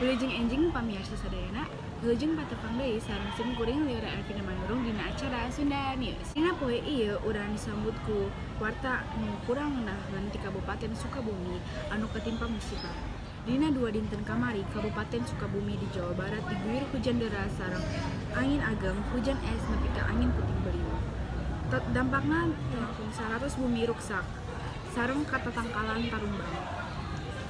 Wilujeng enjing, pamiarsa sadayana. Wilujeng patepang deui sareng sim kuring, Liora Elvina Manurung, dina acara Sunda News. Dina poe ieu urang disambut ku warta nu kurang ngeunahkeun ti Kabupaten Sukabumi anu katimpa musibah. Dina 2 dinten kamari, Kabupaten Sukabumi di Jawa Barat diguyur hujan deras sareng angin ageng, hujan es nepi ka angin puting beliung. Dampakna langkung 100 bumi ruksak sareng katatangkalan tarumbang.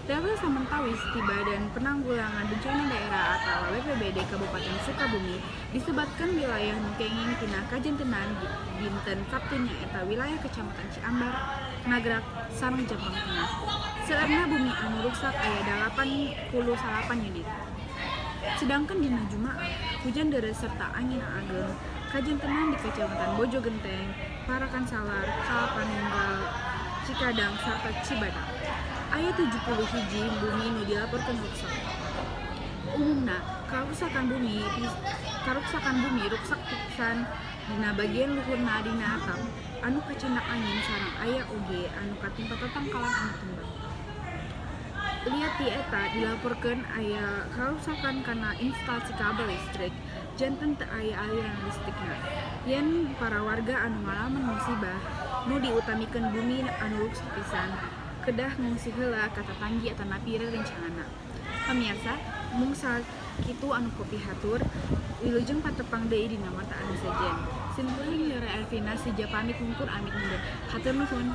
Data samentawis ti Badan Penanggulangan Bencana Daerah atau BPBD Kabupaten Sukabumi disebatkeun wilayah nu kenging tina kajantenan dinten Sabtu nyaeta wilayah Kecamatan Ciambar, Nagrak, sareng Jampang Tengah. Seueurna bumi anu ruksak aya 89 unit. Sedangkan dina Jumaah, hujan deras serta angin ageng kajantenan di Kecamatan Bojonggenteng, Parakansalar, Kalapanunggal, Cikadang, sarta Cibadak. Aya 71 bumi nu dilaporkeun ruksak. Umumna karuksakan bumi ruksak pisan dina bagian luhurna dina atap anu kacandak angin sareng aya oge anu katimpa tatangkalan anu tumbang. Lian ti eta dilaporkeun aya karuksakan kana instalasi kabel listrik, janten teu aya aliran listrikna. Yen para warga anu ngalaman musibah nu diutamikeun bumi anu ruksak pisan kedah ngungsi heula ka tatanggi atanapi rerencanganna. Pamiarsa, mung sakitu anu kupihatur. Wilujeng patepang deui dina warta anu sejen. Sim kuring, Liora Elvina, seja pamit mungkur, amit mundur. Hatur nuhun.